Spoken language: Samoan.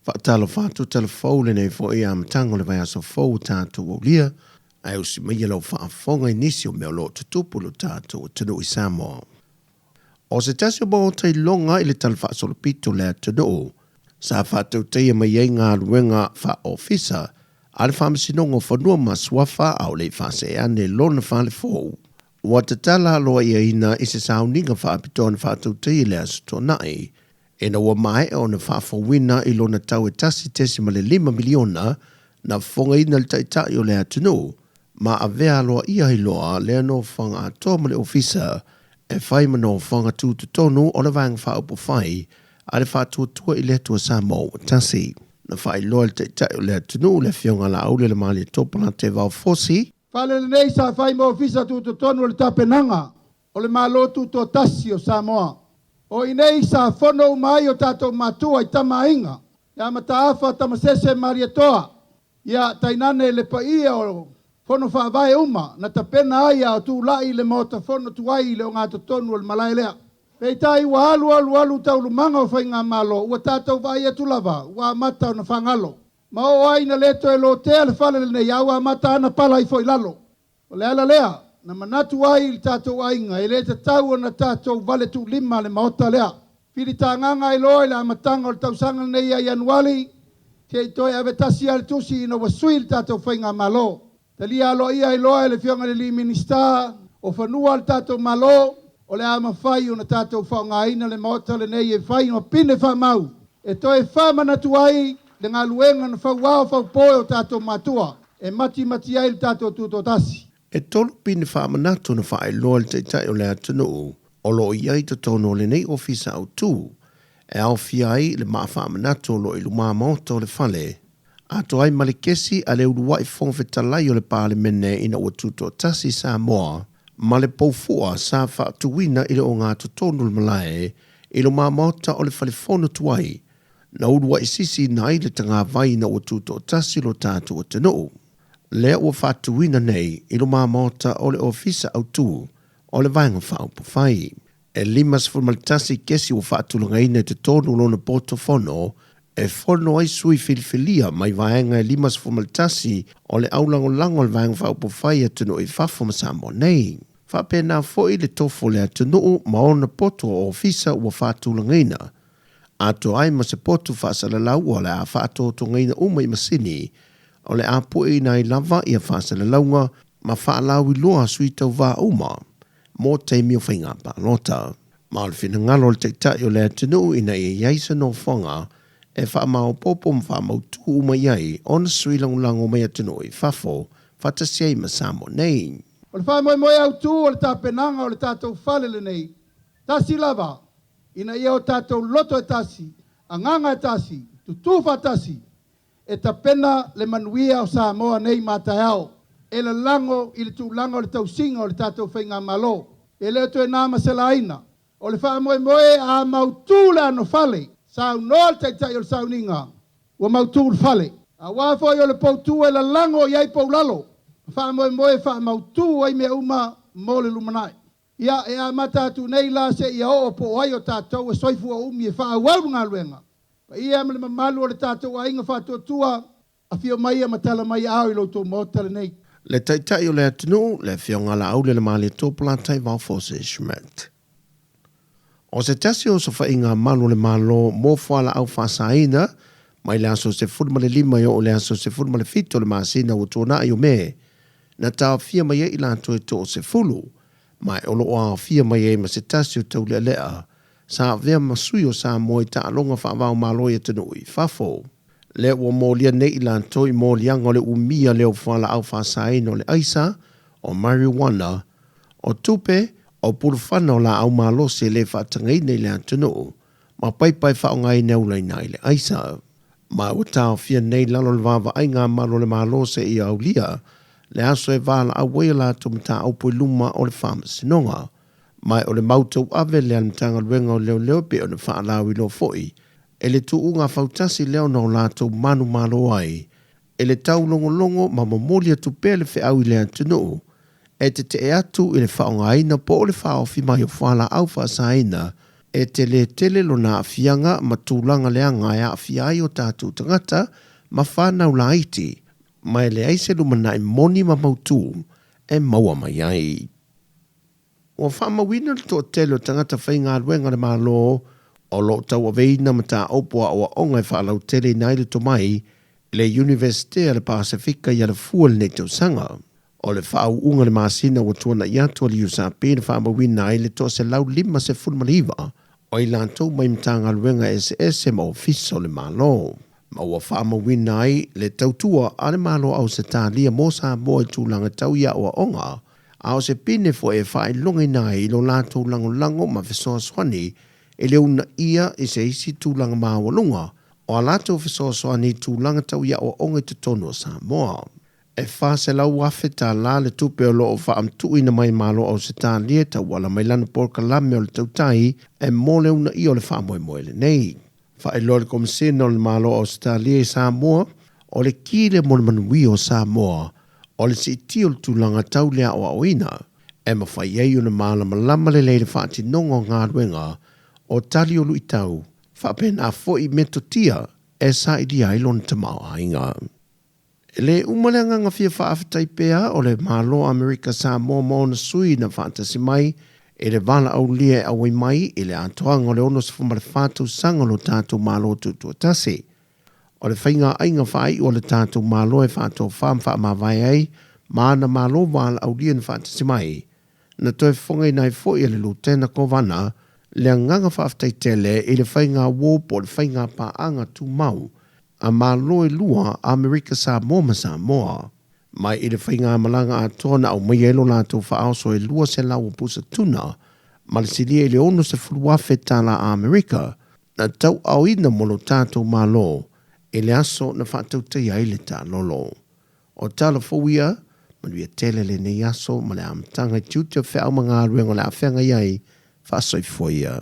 Faatalofa atu talafou lenei foi amataga o le vaiaso fou ua tatou aulia, ae usi maia lau faafofoga i nisi o mea o lo o tutupu i lo tatou atunuu i Samoa. O se tasi o maota iloga i le talafaasolopito o le atunuu, sa faatautaia mai ai galuega faaofisa a le Faamasinoga o Fanua ma Suafa a o le i faasee ane i lona fale fou. Ua tatala aloaiaina i se sauniga faapitoa na faatautaia i le Aso Toonai, ina ua maea ona faafouina i lona tau e $1.5 miliona na fofogaina le Taitai o le atunuu ma avea aloaia ai loa lea nofoaga atoa ma le ofisa e fai ma nofoaga tutotonu o le Vaega Faaupufai a le Faatuatua i le Atua Samoa ua Tasi. Na faailoa e le Taitai o le atunuu le Afioga Laauli Lemalietoa Polataivao Fosi. Fale lenei sa fai ma ofisa tutotonu o le tapenaga o le Malo Tutoatasi o Samoa. O i nei sa fono uma ai o tatou matua i Tamaaiga, ia Mataafa Tamasese Malietoa, ia tainane le paia o fono faavae uma na tapena ai a o tulai le Maota Fono tuai i le ogatotonu o le malae lea. Peitai ua alu alu alu taualumaga o faigamalo, ua tatou vaai atu lava, ua amata ona fagalo. Ma oo ai ina le toe lotea le fale lenei, a ua amata ana pala ifo i lalo. O le ala lea, na manatu ai le tatou aiga, e le tatau ona tatou vale tuulima le maota lea. Filitagaga ai loa i le amataga o le tausaga lenei ia Ianuari, se i toe ave tasi lava le tusi ina ua sui le tatou faigamalo. Talia aloaia ai loa e le Afioga i le Minisita o Fanua le tatou Malo, o le a mafai ona tatou faaaogaina le maota lenei e fai ma pine faamau, e toe faamanatu ai le galuega na fauao faupo e o tatou matua, e matimati ai le tatou tutoatasi. E tolu pine faamanatu na faailoa e le Taitai o le atunuu o lo o i ai totonu o lenei ofisa autu, e aofia ai le maa faamanatu o lo o i lumā maota o le fale, atoa ai ma le kesi a le uluai Fofoga Fetalai o le Palemene ina ua tutoatasi Samoa, ma le poufua sa faatuina i le ogatotonu o le malae i lumā maota o le fale fono tuai, na uluai sisiina ai le tagavai ina ua tutoatasi lo tatou atunuu. Lea ua faatuina nei i lumā maota o le ofisa autu o le Vaega Faaupufai. E 51 kesi ua faatulagaina i totonu o lona poto fono e fono ai sui filifilia mai vaega e 51 o le aulagolago o le Vaega Faaupufai atunuu i fafo ma Samoa nei. Faapena foi le tofu o le atunuu ma ona poto o ofisa ua faatulagaina, atoa ai ma se potu faasalalau o le a faatotogaina uma i masini o le a pueina ai lava ia faasalalauga ma faalauiloa sui tauvā uma mo taimi o faiga palota. Ma o le finagalo o le Taitai o le atunuu ina ia i ai se nofoaga e faamaopoopo ma faamautu uma i ai ona sui lagolago mai atunuu i fafo faatasi ai ma Samoa nei. O le faamoemoe autu o le tapenaga o le tatou fale lenei, tasi lava, ina ia o tatou loto e tasi, agaga e tasi, tutū faatasi, e tapena le manuia o Samoa nei ma taeao, e lalago i le tulaga o le tausiga o le tatou faigamalo. E le o toe na ma se laina. O le faamoemoe a mautu le anofale, saunoa le Taitai o le sauniga, ua mautu le fale. Auā foi o le poutu e lalago i ai poulalo, faamoemoe faamautu ai mea uma mo le lumanai. Ia, e amata atu nei la seia oo po o ai o tatou e soifua umi e faaauau le galuega. Paia ma le mamalu o le tatou aiga faatuatua, afio maia ma tala mai aao i lo outou maota lenei. Le Taitai o le atunuu, le Afioga Laauli Lemalietoa Polataivao Fosi Schmidt. O se tasi o osofaiga malu o le Malo mo fualaau faasaina mai le aso 15 e oo i le aso 17 o le masina ua tuanai o Me, na taofia mai ai i latou e 30, ma e o lo o aofia mai ai ma se tasi o taulealea sa avea ma sui o Samoa i taaloga faava-o-Malo i atunuu i fafo. Lea ua molia nei i latou i moliaga o le umia lea o fualaau faasaina o le aisa, o marijuana, o tupe, o pulufana o laau malosi e le faatagaina i le atunuu, ma paipa e faaaogaina e ulaina ai le aisa. Ma ua taofia nei lalo o le vaavaaiga a malu o le Malo seia aulia le aso e valaau ai a latou mataupu i luma o le Faamasinoga. Ma o le mau tauave lea a le Matagaluega o Leoleo pei ona faalauiloa foi e le tuuga fautasi lea ona o latou manumalo ai e le taulogologo ma momoli atu pea le feau i le atunuu e tetee atu i le faaaogaina po o le faaofi mai o fualaau faasaina. E tele tele lona aafiaga ma tulaga leaga e aafia ai o tatou tagata ma fanau laiti, ma e leai se lumanai moni ma mautū e maua mai ai. Ua faamauina le toatele o tagata faigaluega a le Malo o lo o tauaveina mataupu aoaoga e faalauteleina ai le tomai i le Iunivesite a le Pasefika i Alafua i lenei tausaga. O le faauuga i le masina ua tuanai atu a le USP na faamauina ai le 159 o i latou mai Matagaluega eseese ma Ofisa o le Malo, ma ua faamauina ai le tautua a le Malo o Ausetalia mo Samoa i tulaga tau i aoaoga, a o se pine foi e faailogaina ai i lo latou lagolago ma fesoasoani i le uunaia i se isi tulaga maualuga o a latou fesoasoani i tulaga tau i aoaoga i totonu o Samoa. E $400,000 le tupe o lo o faamatuuina mai Malo o Ausetalia e tauala mai lana polokalame o le tautai e mo le uunaia o le faamoemoe lenei. Faailoa le Komesina o le Malo o Ausetalia i Samoa, o le ki lea mo le manuia o Samoa, o le siitia o le tulaga tau le aoaoina, e mafai ai ona malamalama lelei le faatinoga o galuega o tali o luitau, faapena foi metotia e sailia ai lona tamaoaiga. E le uma le agaga fia faafetai pea o le Malo o Amerika Samoa ma ona sui na faatasi mai i le valaaulia e auai mai i le atoaga o le 64 tausaga o lo tatou Malo Tutoatasi. O le faiga aiga faaiu a le tatou Malo e faatofa ma faamavae ai ma ana Malo valaaulia na faatasi mai, na toe fofogaina ai foi e le Lutena Kovana le agaga faafetai tele i le faiga uo po o le faiga paaga tumau a Malo e lua a Amerika Samoa ma Samoa. Mai i le faigamalaga atoa na aumaia ai lo latou faaoso e 200 o pusa tuna ma le silia i le $60,000 Amerika na tauaaoina mo lo tatou Malo i le aso na faatautaia ai le taalolo. O tala fou ia, manuia tele lenei aso ma le amataga i tiute o feau ma galuega o le a feagai ai, faasoifua ia.